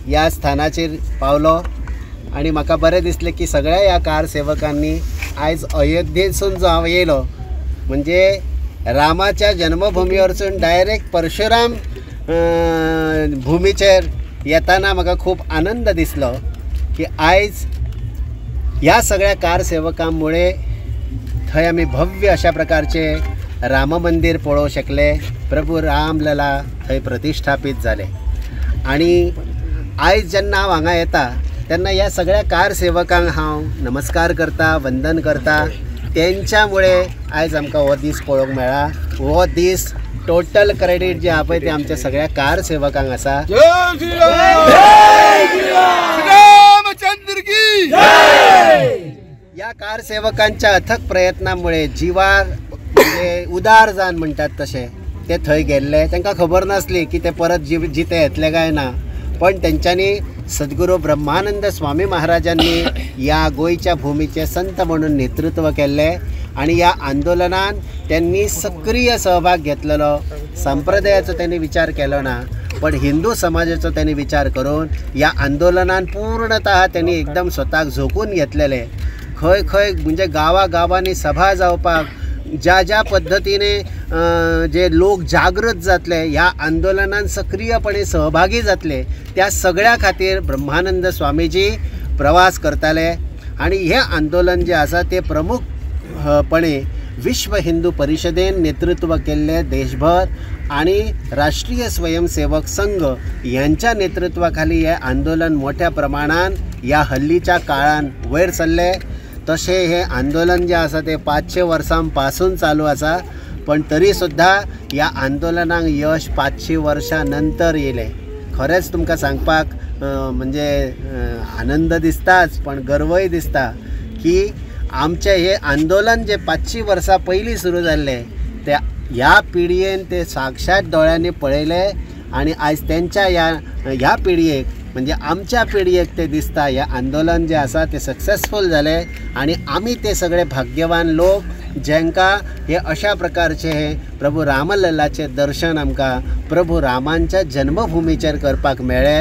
ह्या स्थानाचेर पावलो आनी म्हाका बरें दिसलें की सगळ्या ह्या कार सेवकांनी आयज अयोध्येसून जो हांव येयलो म्हणजे रामाच्या जन्मभुमीवरसून डायरेक्ट परशुराम भुमीचेर येताना म्हाका खूब आनंद दिसलो की आयज ह्या सगळ्या कार सेवकांमुळे थंय आमी भव्य अशा प्रकारचे राम मंदिर पळोवंक शकले. प्रभू रामलला थंय प्रतिष्ठापीत जाले आनी आयज जेन्ना हांव हांगा येता तेन्ना ह्या सगळ्या कार सेवकांक हांव नमस्कार करता, वंदन करता. तेंच्यामुळे आयज आमकां हो दीस पळोवंक मेळ्ळा. हो दीस टोटल क्रेडीट जे आहा पळय ते आमच्या सगळ्या कार सेवकांक आसा. ह्या कार सेवकांच्या अथक प्रयत्नामुळे जिवार म्हणजे उदार जान म्हणटात तशें ते थंय गेल्ले. तांकां खबर नासली की ते परत जिते येतले काय ना, पण तेंच्यांनी सद्गुरू ब्रह्मानंद स्वामी महाराजांनी ह्या गोंयच्या भुमीचे संत म्हणून नेतृत्व केल्लें आनी ह्या आंदोलनान त्यांनी सक्रीय सहभाग घेतलेलो. संप्रदायाचो त्यांनी विचार केलो ना, पण हिंदू समाजाचो त्यांनी विचार करून ह्या आंदोलनान पूर्णतः त्यांनी एकदम स्वताक झोकून घेतलेले. खंय खंय म्हणजे गांवा गांवांनी सभा जावपाक ज्या ज्या पद्दतीने जे लोक जागृत जातले ह्या आंदोलनान सक्रीयपणे सहभागी जातले त्या सगळ्या खातीर ब्रह्मानंद स्वामीजी प्रवास करताले. आनी हें आंदोलन जें आसा तें प्रमुखपणे विश्व हिंदू परिशदेन नेतृत्व केल्लें देशभर आनी राष्ट्रीय स्वयंसेवक संघ यांच्या नेतृत्वाखाली हें आंदोलन मोठ्या प्रमाणान ह्या हल्लीच्या काळान वयर सरलें. तशें हें आंदोलन जें आसा तें 500 वर्सां पासून चालू आसा, पण तरी सुद्दां ह्या आंदोलनाक यश 500 वर्सां नंतर येयलें. खरेंच तुमकां सांगपाक म्हणजे आनंद दिसताच, पण गर्वय दिसता की आमचें हें आंदोलन जें 500 वर्सां पयलीं सुरू जाल्लें ते ह्या पिळयेन ते साक्षात दोळ्यांनी पळयलें आनी आयज तेंच्या ह्या पिळयेक म्हणजे आमच्या पिळयेक ते दिसता हें आंदोलन जें आसा तें सक्सेसफूल जालें आनी आमी ते सगळे भाग्यवान लोक जेंकां हे अशा प्रकारचे हे प्रभू रामलल्लाचें दर्शन आमकां प्रभू रामांच्या जन्मभुमीचेर करपाक मेळ्ळें.